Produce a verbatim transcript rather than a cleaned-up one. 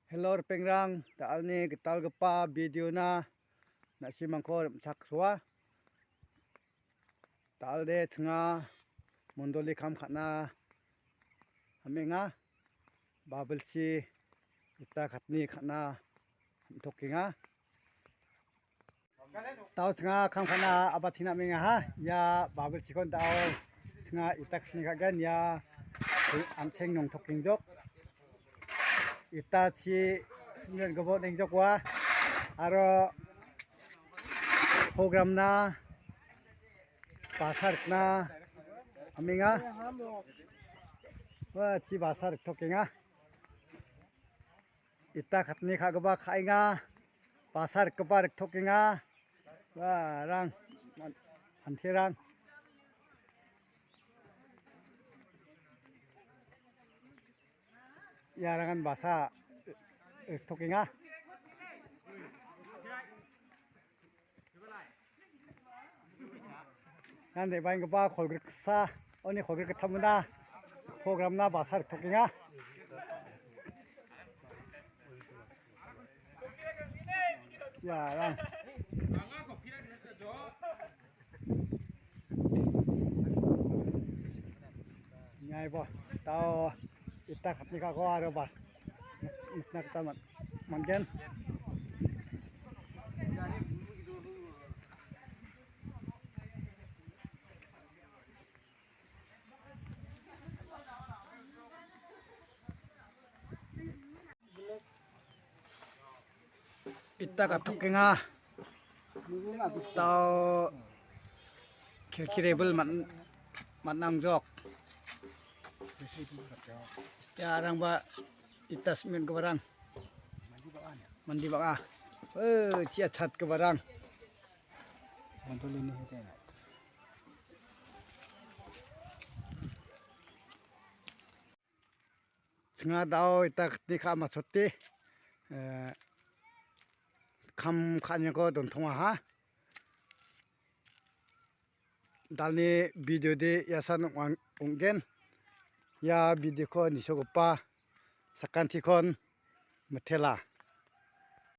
Hello, ripengrang, da·alni gitalgipa video-na na·simangko rim·chaksoa. Da·alde chinga mondoli kam ka·na ham·enga. Babilchi ita katni ka·na ham·tokenga. Dao chinga kam ka·na abatina am·enga ha. Ia babilchikon dao chinga ita katni ka·gen ia an·cheng nongtokengjok. Ita chi simian gobot nengjok ua. Aro programna basa rikna am·enga. Ua chi basa riktokenga. Ita katni ka·gipa ka·enga. Basa rikgipa riktokenga. Ua rang, man-, mantirang. Iarangan basa riktokenga. Ian re·baenggipa kolgriksa, oni kolgrik gittamna programna basa riktokenga. Ia, rang. Naibo, tao ita katni ka·ako aro ba nikna gita man-, man·gen. Ita ka·tokenga. Tao kelki rebel man-, man·angjok. Iarangba ita simen·giparang. Mandi bang·a. Eh, chi·a chatgiparang. Chinga dao ita katni ka·a matchote, eh, kam ka·aniko dontongaha. Dalni video de iasan ong-, ong·gen. Ia video-ko nisogipa sakantikon mitela.